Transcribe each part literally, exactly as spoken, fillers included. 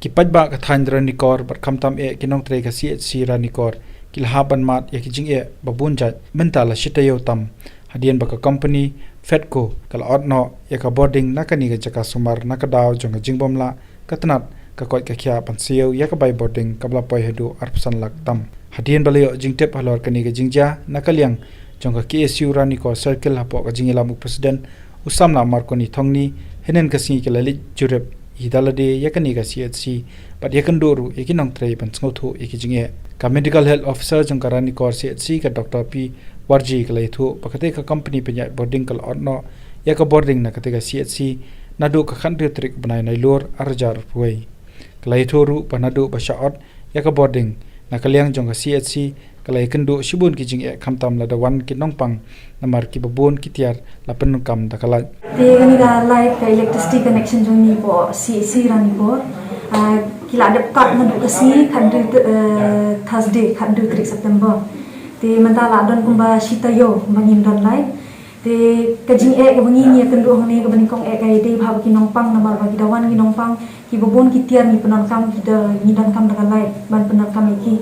Ki paidbah ka thaiñ Ranikor bad khamtam eh ki nongtrei ka C H C Ranikor ki la hap ban mad ïa ki jingeh ba bun jait mynta la shi taïew tam hadien ba ka company Fedco ka la ot noh ïa ka bording na kane ka jaka sumar na ka daw jong ka jingbym lah ka tnat ka koit ka khiah ban siew ïa ka bai bording kaba la poi haduh arphew san lak tam. Hadien ba la ïoh jingtip halor kane ka jingjia na ka liang jong ka K S U Ranikor Circle hapoh ka jingïalam u President u samla Marconi Thongni, hynnin ka sngi ki la leit jurip ïa da lade ïa kane ka C H C bad ïakynduh ruh ïa ki nongtrei ban sngewthuh ïa ki jingeh. Ka Medical Health Officer jong ka Ranikor C H C ka Doctor P Warji ka la ïathuh ba katei ka company pynïaid bording ka la ot noh ïa ka bording na katei ka C H C naduh ka khathynriew tarik bnai Nailur arhajar arphew wei. Ka la ïathuh ruh ba naduh ba shah ot ïa ka bording na ka liang jong ka C H C ka la ïakynduh shibun ki jingeh khamtam lada wan ki nongpang namar kiba bun ki tiar la pyndonkam da ka light. Te kane ka light ka electricity connection jong ngi hapoh C H C Ranikor, ah, ki la dep cut naduh ka sngi khathynriew, eh, Thursday khathynriew tarik September. Te mynta la don kumba shi taïew ba ngim don light. Te ka jingeh kaba ngi ïakynduh hangne kaba nyngkong eh ka ïadei bha bad ki nongpang namar ba ki da wan ki nongpang kiba bun ki tiar ngi pyndonkam, ki da, ngi donkam da ka light ban pyndonkam ïa ki.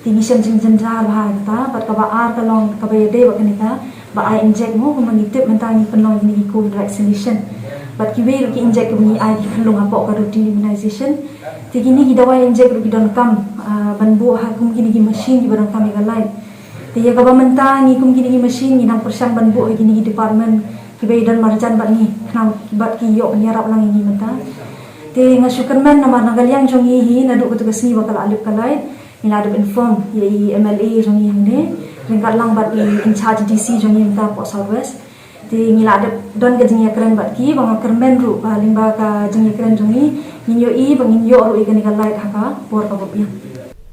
Te ngi shem jingjynjar bha kata, bad kaba ar ka long kaba ïadei bad kane kaba ai inject mo, kumba ngi tip mynta ngi pynlong kine ki COVID vaccination. Bad kiwei ruh ki inject kiba ngi ai ki khyllung hapoh ka routine immunization. Te kine ki dawai inject ruh ki donkam, ah, ban buh ha kum kine ki machine kiba donkam ïa ka light. Te ïa kaba mynta ngi kum kine ki machine ngi nang pyrshang ban buh ha kine ki department kiba ïadon marjan bad ngi, khnang bad ki ïoh ban ïarap lang ïa ngi mynta. Te nga shu kyrmen namar na ka liang jong ngi hi naduh katu ka sngi ba ka la lip ka light, ngi la dep inform ïa i M L A jong ngi hangne, ryngkat lang bad i in charge D C jong ngi mynta hapoh South West. Te ngi la dep don ka jingïakren bad ki, ba nga kyrmen ruh ba lyngba ka jingïakren jong ngi ngin ïohi ba ngin ïoh ruh ïa kane ka light ha ka por kaba biang.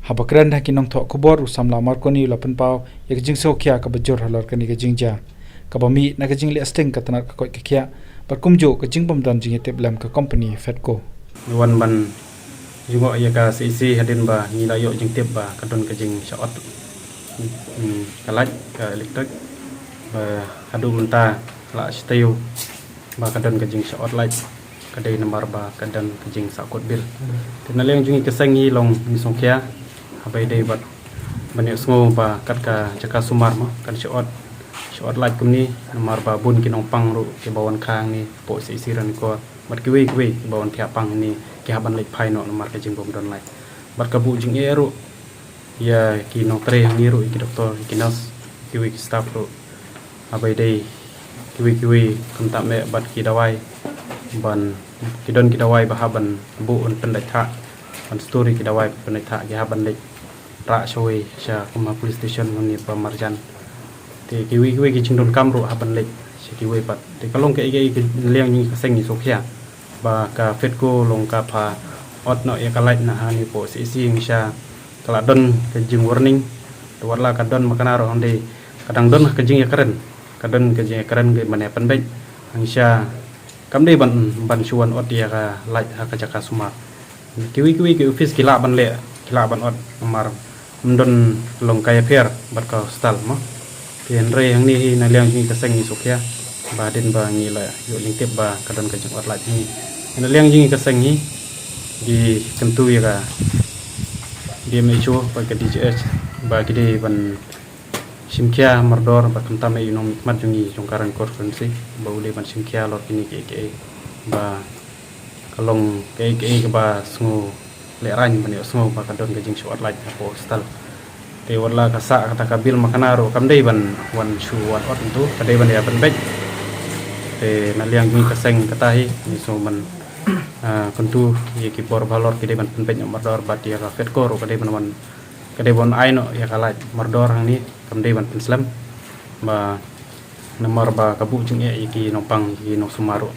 Haba kren ha ki nongthoh khubor u samla Marconi u la pynpaw ïa ka jingsngewkhia kaba jur halor kane ka jingjia kaba mih na ka jingleh sting ka tnat ka koit ka khiah bad kumjuh ka jingbym don jingïatiplem ka company Fedco. Ngi wan ban jngoh ïa ka C H C hadien ba ngi la ïoh jingtip ba ka don ka jingshah ot, hmm, ka light ka electric, ba haduh mynta la shi taïew ba ka don ka jingshah ot light, ka dei namar ba ka don ka jingsahkut bill. Te na liang jong ngi ka seng ngi long ngi sngewkhia haba ïadei bad ban ïohsngew ba kat ka jaka sumar mo kan shah ot, shah ot light kumne namar ba bun ki nongpang ruh kiba wan kha hangne hapoh C H C Ranikor bad kiwei kiwei kiba wan thiah pang hangne ki hap ban leit phai noh namar ka jingbym don light. Bad ka buh jingeh ruh ïa ki nongtrei hangne ruh, ïa ki doktor, ïa ki nurse, kiwei ki staff ruh. Haba ïadei kiwei kiwei khamtam eh bad ki dawai ban, ki don ki dawai ba hap ban buh ban pynleit thah, ban store ïa ki dawai pynleit thah, ki hap ban leit rah shawei sha kum ha police station lane ba marjan. Te kiwei kiwei ki jingdonkam ruh hap ban leit sha kiwei pat. Te ka long kaei kaei ka liang jong ngi ka seng ngi sngewkhia ba ka Fedco long ka pha ot noh ïa ka light na hangne hapoh C H C, ngi sha ka la don ka jingwarning. Te wat la ka don ma kane ruh hynrei ka dang don ka jingïakren, ka don ka jingïakren ka mane pynbeit. Ngi sha kam dei ban, ban shu wan ot ïa ka light ha ka jaka sumar. Kiwei kiwei ki office ki lah ban leh, ki lah ban ot namar ym don long ka ïapher bad ka hostel mo. Te hynrei hangne hi na liang jong ngi ka seng ngi sngewkhia ba hadien ba ngi la ïoh jingtip ba ka don ka jingot light hangne. Na liang jong ngi ka seng ngi, ngi kyntu ïa ka D M H O bad ka D G H ba ki dei ban shim khia mardor bad khamtam ïa u nongmihkhmat jong ngi jong ka Ranikor constituency ba u dei ban shim khia halor kine kiei kiei ba ka long kaei kaei kaba sngew lehraiñ ban ïohsngew ba ka don ka jingshah ot light hapoh hostel. Te wat la ka sah kata ka bill ma kane ruh kam dei ban wan shu wan ot, ntu ka dei ban ïa pynbeit. Te na liang jong ngi ka seng kata hi ngi sngew ban, ah, kyntu ïa ki bor ba halor ki dei ban pynbeit noh mardor bad ïa ka Fedco ruh ka dei ban wan, ka dei ban ai noh ïa ka light mardor hangne, kam dei ban pynslem ba namar ba ka buh jingeh ïa ki nongpang, ïa ki nongsumar ruh.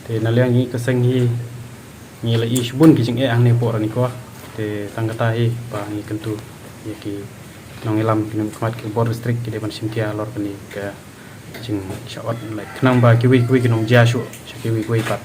Te na liang jong ngi ka seng hi ngi la ïoh shibun ki jingeh hangne hapoh Ranikor. Te tang kata hi ba ngi kyntu ïa ki nongïalam, ki nongmihkhmat, ki bor district ki dei ban shim khia halor kane ka jingshah ot light khnang ba kiwei kiwei ki nongjia shuh sha kiwei kiwei pat.